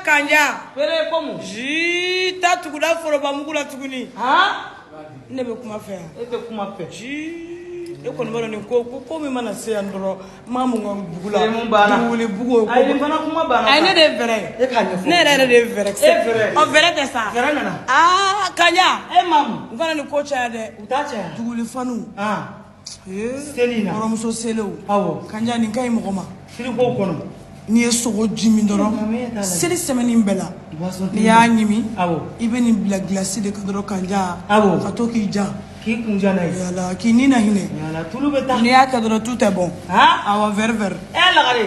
Kanja. Pere ko mun? Ji ta tuguda foroba mugu la tuguni. Han? Ne bɛ kuma fɛ yan. E tɛ kuma fɛ. Ji e kɔni b'a dɔn nin ko ko ko min mana se yan dɔrɔn maa mun ka dugu la. Filimu banna. Wuli bugu. Ayi, nin fana kuma banna. Ayi, ne de ye vrai ye. E k'a ɲɛfɔ. Ne yɛrɛ yɛrɛ de ye vrai. E vrai. Ɔ, vrai tɛ sa. Vrai nana. Aa, Kanja. E mamu. N kana nin ko caya dɛ. U t'a caya. Duguli fanu. Han. Ee. Seli in na. Kɔrɔmuso selew. Awɔ. Kanja, nin ka ɲi mɔgɔ ma. Frigo kɔnɔ. N'i ye sogo ji min Ee, dɔrɔn t'a lajɛ. seli semaine bɛɛ la, Boisson n'i y'a ɲimi, Awɔ. i bɛ nin bila glace de kan dɔrɔn, Kanja. Awɔ. Ka to k'i ja. K'i kun ja n'a ye. Yala k'i ni na hinɛ. Yala tulu bɛ taa. N'i y'a kɛ dɔrɔn, tout est bon. Han? Awɔ, vert vert. E lagare.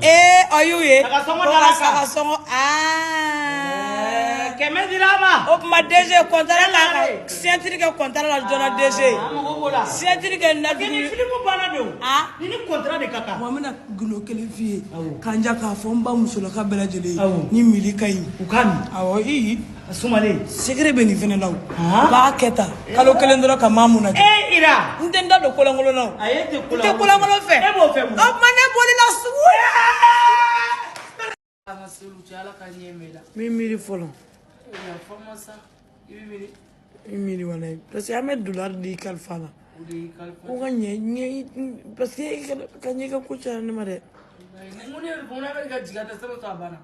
Ee, o y'u ye. Saga sɔngɔ Ko dara ka kan. saga sɔngɔ aa. 100 dira a ma. O tuma DG kɔntara la ka Lagare. signature kɛ kɔntara la joona DG. An mago b'o la. Signature kɛ na Ni dugu. filimu banna de o. Ah. Ni ni contrat de ka kan. Wa n bɛna gundo kelen f'i ye. Awɔ. Kanja, k'a fɔ n ba musolaka bɛɛ lajɛlen ye. Awɔ. Ni mili ka ɲi. U k'a min. Awɔ, i. A sumalen. Secret bɛ nin fɛnɛ la o. Han? U b'a kɛ tan kalo kelen dɔrɔn ka maa mun lajɛ. E Ira. N tɛ n da don kolankolon na o. A ye tɛ N tɛ kolankolon fɛ. E b'o fɛ mun? O tuma ne bolila sugu. An ka seliw cɛ, Ala ka ɲɛ m'e la. N bɛ miiri fɔlɔ. Yafa ma sa. I bɛ miiri. N bɛ miiri walayi, parce que an bɛ dollar di kalifa la. O de y'i kalifa. Ko ka ɲɛ ɲɛ, parce que e ka ɲɛ ka ko cayara ne ma dɛ. Mun ne mun bɛ ka jigiya tɛ sɛbɛn to a banna.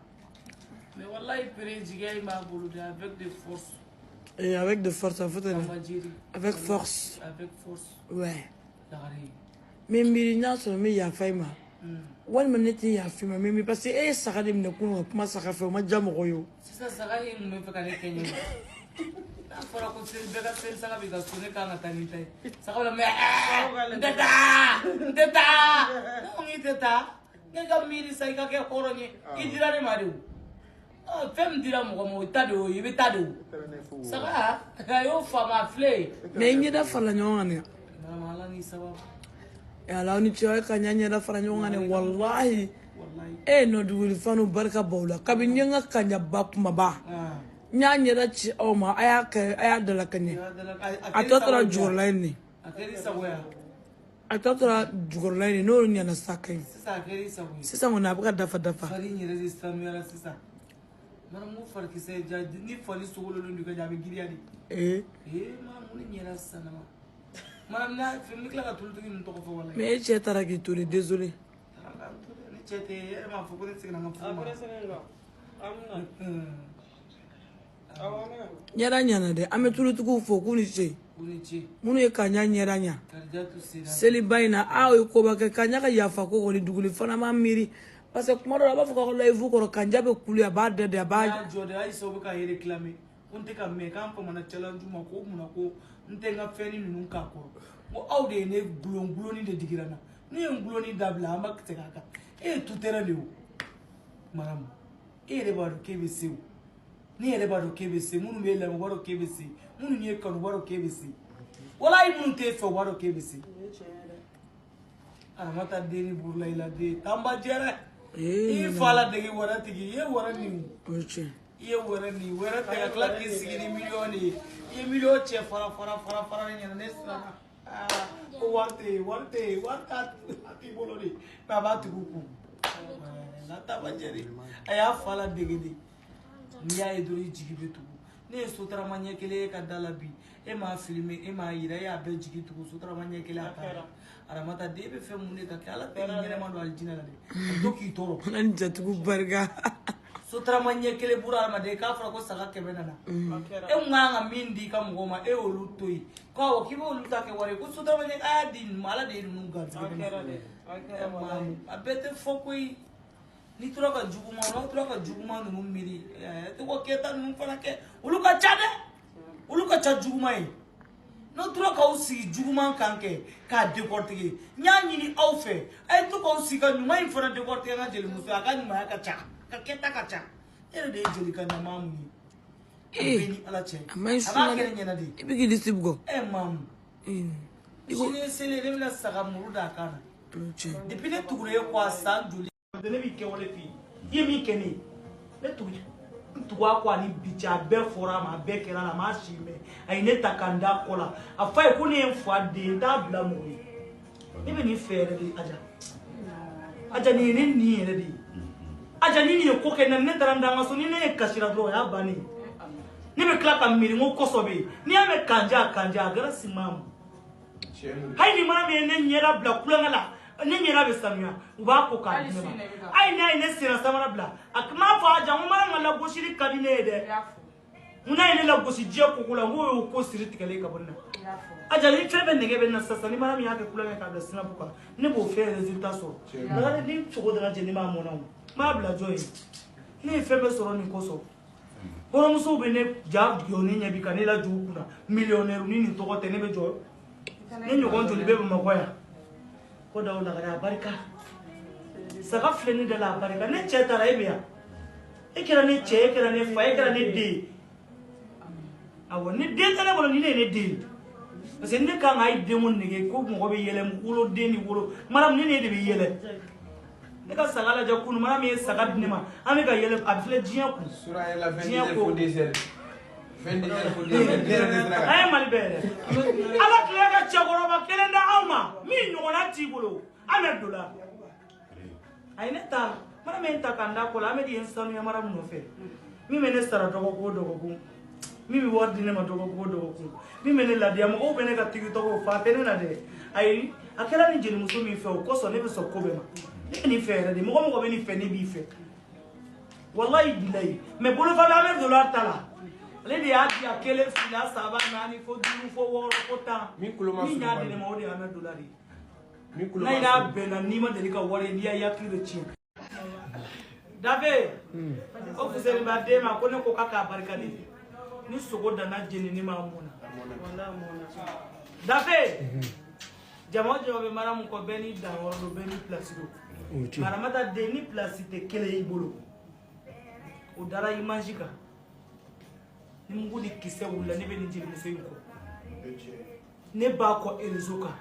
Mais wallahi pere jigiya in b'a bolo de avec de force. Et avec de force, a fɔ ten dɛ. Tamajiri. Avec force. Avec force. Ouais. Lagare. N bɛ miiri n'a sɔrɔ n bɛ yafa i ma. Walima ne tɛ yafa i ma, n bɛ miiri parce que e ye saga de minɛ kunun ka kuma saga fɛ, o ma diya mɔgɔ ye o. Sisan saga in tun bɛ fɛ ka ne kɛɲɛ. N'a fɔra ko seli bɛɛ ka seli saga b'i ka so, ne kan ka taa n'i ta ye. Saga bɛ mɛ n tɛ taa, n tɛ taa. Ne ko k'i tɛ taa. Ne ka miiri sa, i ka kɛ hɔrɔn ye. I dira ne ma de o. Ɔ, fɛn min dira mɔgɔ ma, o ta de o ye, i bɛ taa de o. Saga a y'o faamu, a filɛ yen. Mais i ɲɛda farala ɲɔgɔn kan dɛ. Vraiment, Ala ni sababu. Ala aw ni ce, aw ye ka ɲa ɲɛda fara ɲɔgɔn kan dɛ walahi. Wallahi. E nɔ duguli fanu barika b'aw la kabini n ye n ka kanjaba kumaba. Ah. N y'a ɲɛda ci aw ma, a y'a kɛ, a y'a dala ka ɲɛ. A tɔ tora jukɔrɔla in de. A kɛra i sago ye. A tɔ tora jukɔrɔla in de, n'o ɲɛna sa ka ɲi. Sisan a kɛra i sago ye. Sisan kɔni a bɛ ka dafa dafa. Fari in yɛrɛ de sanuyara sisan. Madame, ko farikisɛ ja ni fari sogololen don i ka ja, a bɛ giriya de. Ee. Ee, madame, mun de ɲɛra sisan ma? Madame, n'a fɛn bɛ tila ka tulutigi ninnu tɔgɔ fɔ walayi. Mais e cɛ taara k'i to de, désolé. Ne cɛ tɛ, e yɛrɛ m'a fɔ ko ne seginna n ka furu ma. Ɲɛda ɲɛna dɛ, an bɛ tulutigiw fo k'u ni ce. U ni ce. Minnu ye kaɲa ɲɛda ɲa. Karijatu sera. Seliba in na, aw ye koba kɛ, kaɲa ka yafa ko kɔni duguli fana ma miiri. Parce que kuma dɔ la, a b'a fɔ k'aw ka live kɔrɔ, kanja bɛ kule, a b'a dɛdɛ, a b'a. N'a jɔ de, Ayisa, u bɛ ka réclamer ko n tɛ ka mɛn k'an famana challenge ma, ko munna ko n tɛ n ka fɛnni ninnu k'a kɔrɔ. N ko aw de ye ne gulon gulonni de digira n na. N'u ye n gulonni dabila, an b'a segin a kan. E ye tout terrain de ye o. Maramu, e yɛrɛ b'a dɔn k'e bɛ se o. Ne yɛrɛ b'a dɔn k'e bɛ se, minnu b'e lamɛn u b'a dɔn k'e bɛ se, minnu y'e kanu u b'a dɔn k'e bɛ se, walayi minnu t'e fɛ u b'a dɔn k'e bɛ se. Aramata den ni burula i la den tanba jɛrɛ. Ee, I fa la dege wɛrɛ tigi i ye wɛrɛ nin o ye tiɲɛ. I ye wɛrɛ nin wɛrɛ tɛ ka tila k'i sigi ni miliyɔn de ye. I ye miliyɔn cɛ fara fara fara fara ne ɲɛna, ne siranna. Aa, ko wari tɛ yen, wari tɛ yen, wari t'a a t'i bolo de, mais a b'a tigiw kun. Na tanba jɛrɛ, a y'a fa la dege de. N'i y'a ye dɔrɔn, i jigi bɛ tugu. Ne ye sotarama ɲɛ kelen ye ka da la bi, e m'a filmer, e m'a yira, e y'a bɛɛ jigi tugu sotarama ɲɛ kelen a taara. Aramata den bɛ fɛn mun de ka kɛ, Ala tɛ k'i ɲɛnɛma don alijinɛ la dɛ, a to k'i tɔɔrɔ. Ala ni jatigiw barika. Sotarama ɲɛ kelen buru hadamaden k'a fɔra ko saga 100 nana, e mun kan ka min di i ka mɔgɔw ma, e y'olu to yen ko awɔ k'i b'olu ta kɛ wari ye, ko sotarama ɲɛ a y'a di ninnu ma, Ala de ye ninnu garijɛgɛ ne ma. A bɛɛ tɛ fɔ koyi. N'i tora ka juguman, n'aw tora ka juguman ninnu miiri, ɛ tɛ ko kɛta ninnu fana kɛ, olu ka ca dɛ, olu ka ca juguman ye. N'aw tora k'aw sigi juguman kan kɛ k'a décortiquer, n y'a ɲini aw fɛ, a ye to k'aw sigi ka ɲuman in fana décortiquer. An ka jelimuso, a ka ɲumanya ka ca, ka kɛta ka ca. E yɛrɛ de ye jeli ka ɲama mun ye, a bɛɛ ni Ala cɛ, A ma ɲi a b'a kɛ ne ɲɛna de. I bɛ k'i disi bugɔ. Ɛ mamu, sini ye seli ye, ne bɛna saga muru d'a kan na. O ye tiɲɛ. Depuis ne tugura e kɔ a san joli, ne b'i kɛwale f'i ye, i ye min kɛ ne ye, ne tugu n tugu a kɔ ani bi cɛ, a bɛɛ fɔra a ma, a bɛɛ kɛra a la, a m'a si mɛn. A ye ne ta ka n da kɔ la, a f'a ye ko ne ye n fa den ye, n t'a bila mɔgɔ ye. Ne bɛ nin fɛ yɛrɛ de, Aja. Aja, nin ye ne nin yɛrɛ de ye. Aja ni nin ye ko kɛ ne taara n da n ka so ni ne ye kasira dɔrɔn o y'a bannen ye. Ne bɛ tila ka miiri n ko kɔsɔ bɛ yen. N'i y'a mɛn kanja kanja a kɛra siman ma. Hali ni mana min ye ne ɲɛda bila kulonkɛ la, ne ɲɛda bɛ sanuya, u b'a ko k'a di ne ma. Hali n'a ye ne senna samara bila, a m'a fɔ Aja n ko mana ka lagosili ka di ne ye dɛ. N n'a ye ne lagosi diɲɛ koko la, n k'o y'o ko siri tigɛlen ka bɔ ne na. Aja ni fɛn bɛɛ nege bɛ ne na sisan, ni mana min y'a kɛ kulonkɛ k'a bila sinabu kan, ne b'o fɛn résultat sɔrɔ. Lagare ni sogo dana jɛ ne m'a mɔnna o, n b'a bila jɔn ye? Ne ye fɛn bɛɛ sɔrɔ nin kosɔn. Hɔrɔnmusow bɛ ne ja jɔ ne ɲɛ bi ka ne lajɔ u kunna, millionnaire ni nin tɔgɔ tɛ ne bɛ jɔ. Ne ɲɔgɔn joli bɛ Bamakɔ yan? Ko daw Lagare a barika. Saga filɛ ne da la a barika. Ne cɛ taara e bɛ yan. E kɛra ne cɛ, e kɛra ne fa, e kɛra ne den ye. Awɔ, ni den tɛ ne bolo ni ne ye ne den ye. Parce que ne kan ka i denko nege ko mɔgɔ bɛ yɛlɛ woloden ni wolo. Madame ne ni e de bɛ yɛlɛ. Ne ka saga lajɛ kunun, madame ye saga di ne ma. An bɛ ka yɛlɛ a filɛ diɲɛ kun. Diɲɛ ko. An ye Mali bɛɛ yɛrɛ. Ala tile ka cɛkɔrɔba kelen da anw ma min ɲɔgɔnna t'i bolo. An bɛ don la. A ye ne ta, madame ye n ta k'an da kɔ la, an bɛ de ye n sanuya madame nɔfɛ. Min bɛ ne sara dɔgɔkun o dɔgɔkun. Min bɛ wari di ne ma dɔgɔkun o dɔgɔkun. Min bɛ ne ladiya, mɔgɔw bɛ ne ka TikTok fa tɛ ne na dɛ. Ayi, a kɛra ni jelimuso min fɛ o kosɔn ne bɛ sɔn ko bɛɛ ma. Ne bɛ nin fɛ yɛrɛ de, mɔgɔ mɔgɔ bɛ nin fɛ ne b'i fɛ. Wallahi bilayi, mais bolofa bɛ Amɛri Dollar ta la. Ale de y'a di a kelen, fila, saba, naani, fo duuru, fo wɔɔrɔ, fo tan. Min y'a di ne ma o de ye Amɛri Dollar ye. N'a n'a bɛnna n'i ma deli ka wari ye, n'i y'a hakili bɛ tiɲɛ. Dafe, o Fuseni b'a den ma ko ne ko k'a k'a barika de. Ni sogo danna jeni ne m'a mɔnna. Dafe, jama o jama bɛ mara mun kɔ, bɛɛ n'i danyɔrɔ don, bɛɛ n'i pilasi don. Maramata den ni pilasi tɛ kelen y'i bolo. O dara image kan. Ni mugu ni kisɛ wulila ne bɛ nin jelimuso in kɔ. Ne b'a kɔ réseau kan.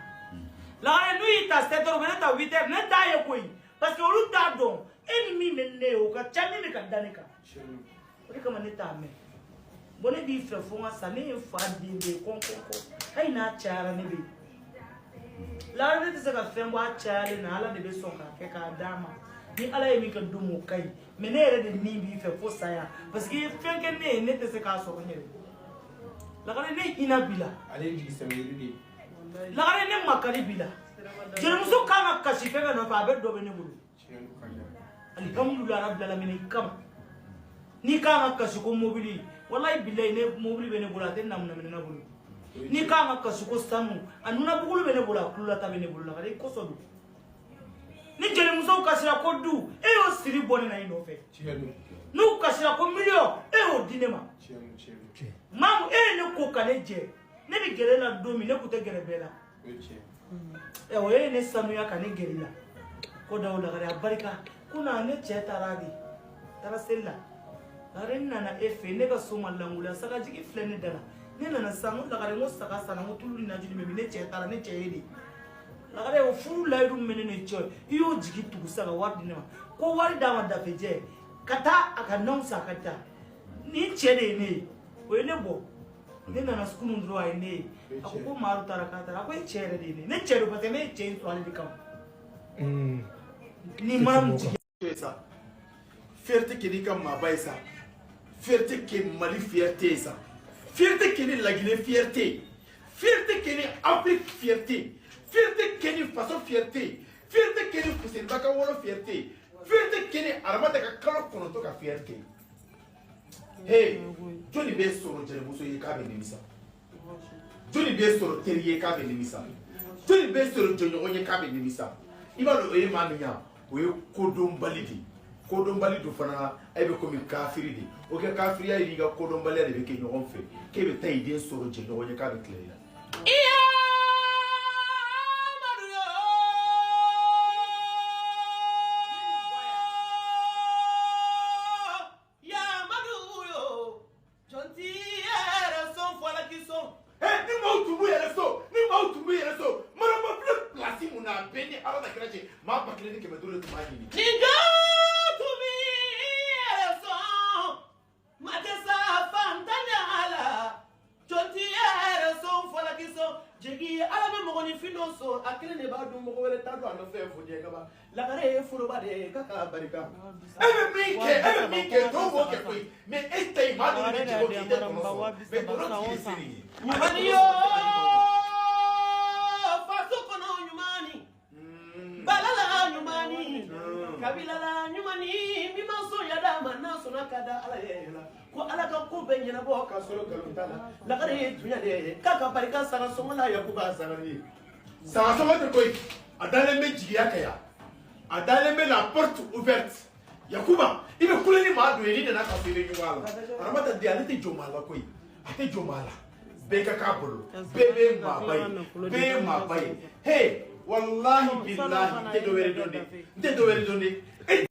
Lagare n'u y'i ta 7 heures u bɛ ne ta 8 heures ne t'a ye koyi. Parce que olu t'a dɔn e ni min bɛ ne ye o ka ca min bɛ ka da ne kan. O de kama ne t'a mɛn. Bon ne b'i fɛ fo n ka sa, ne ye n fa den de ye kɔn kɔn kɔn. Hali n'a cayara ne bɛ yen. Lagare ne tɛ se ka fɛn bɔ a cayalen na, Ala de bɛ sɔn k'a kɛ k'a d'a ma. Ni Ala ye min kɛ don min o ka ɲi. Mais ne yɛrɛ de ni b'i fɛ fo saya. Parce que i ye fɛn kɛ ne ye ne tɛ se k'a sɔrɔ n yɛrɛ. Lagare ne hinɛ b'i la. Lagare ne makari b'i la. Jelimuso kan ka kasi fɛn fɛn nɔfɛ a bɛ dɔ bɛ ne bolo. Alihamudulila rabbil alamin i kama. N'i kan ka kasi ko mobili, walayi bilayi ne mobili bɛ ne bolo a tɛ namunamina ne bolo. N'i kan ka kasi ko sanu, a nunabugulu bɛ ne bolo a kululata bɛ ne bolo Lagare i kɔsɔ don. Ni jelimusow kasira ko du, e y'o siri bɔ ne na i nɔfɛ. N'u kasira ko miliyɔn, e y'o di ne ma. Mamu e ye ne ko ka ne jɛ. Ne bɛ gɛrɛ la don min ne kun tɛ gɛrɛ bɛɛ la. Ɛ o ye ne sanuya ka ne gɛrɛ i la. Ko daw Lagare a barika. Ko na ne cɛ taara de. Taara seli la. Lagare n nana e fɛ ne ka so ma langola sagajigi filɛ ne da la. Ne nana sisan n ko Lagare n ko saga sanna n ko tulu ni najini bɛ min ne cɛ taara ne cɛ ye de. Lagare o furu layidu min bɛ ne ni cɛ i y'o jigi tugu sisan ka wari di ne ma. Ko wari d'a ma dafejɛ ka taa a ka nanw san ka taa. Nin cɛ de ye ne ye. O ye ne bɔ. Ne nana kunun dɔrɔn a ye ne ye. A ko ko Maru taara k'a taara. A ko e cɛ yɛrɛ de ye ne ye. Ne cɛ don parce que ne ye cɛ in sɔrɔ ale de kama. Ni mana min jigin. Sa. Fierté kɛ n'i ka maaba ye sa. Fierté kɛ Mali fierté ye sa. Fierté kɛ ni Laginɛ fierté. Fierté kɛ ni Afrique fierté. Fierté kɛ ni faso fierté. Fierté kɛ ni Fuseniba ka wolo fierté. Fierté kɛ ni Aramata ka kalo 9 ka fierté. Hey, jɔnni bɛ sɔrɔ jelimuso ye k'a bɛ nimisa? Jɔnni bɛ sɔrɔ teri ye k'a bɛ nimisa? Jɔnni bɛ sɔrɔ jɔɲɔgɔn ye k'a bɛ nimisa? I b'a dɔn o ye maa min ye, o ye kodɔnbali de ye. Kodɔnbali dun fana e bɛ komi kafiri de. O kɛ kafiriya ye n'i ka kodɔnbaliya de bɛ kɛ ɲɔgɔn fɛ k'e bɛ taa i den sɔrɔ jɛɲɔgɔn ye k'a bɛ tila i la. Ni maaw tun b'u yɛrɛ so, ni maaw tun b'u yɛrɛ so, maraba filɛ pilasi mun na a bɛɛ ni Ala na kira cɛ, maa 1500 de tun b'a ɲini. Ni jɔn tun b'i yɛrɛ sɔn, ma tɛ sa fantanya la, jɔn t'i yɛrɛ sɔn falaki sɔn, jigi Ala bɛ mɔgɔninfin dɔ sɔn a kelen de b'a dun, mɔgɔ wɛrɛ t'a dɔn a nɔfɛ fo diɲɛ kaba. Lagare ye foroba de ye k'a ka barika. E bɛ min kɛ, e bɛ min kɛ, tɔw b'o kɛ koyi, mais e ta in, maa dɔ de bɛ jɛ k'o kɛ, i tɛ tɔnɔ sɔrɔ, mais tɔnɔ tigi de se nin ye. Ɲuman yo, faso kɔnɔ ɲuman, balala ɲuman, kabila la ɲuman, min ma sɔn yada ma, n'a sɔnna ka da Ala ye la ko Ala ka ko bɛɛ ɲɛnabɔ ka sɔrɔ nkalon t'a la. Lagare ye tunya de ye k'a ka barika. Saga sɔngɔ la, Yakuba Sangare ye. Saga sɔngɔ tɛ koyi, a dalen bɛ jigiya kan yan, a dalen bɛ la porte ouverte. Yakuba, i bɛ kule ni maa dɔ ye, n'i nana ka so, i bɛ ɲugun a la. Aramata den, ale tɛ jɔ maa la koyi, a tɛ jɔ maa la. Bɛɛ ka k'a bolo, bɛɛ bɛ maaba ye, bɛɛ ye maaba ye. He, walahi bilahi, n tɛ dɔ wɛrɛ dɔn dɛ, n tɛ dɔ wɛrɛ dɔn dɛ.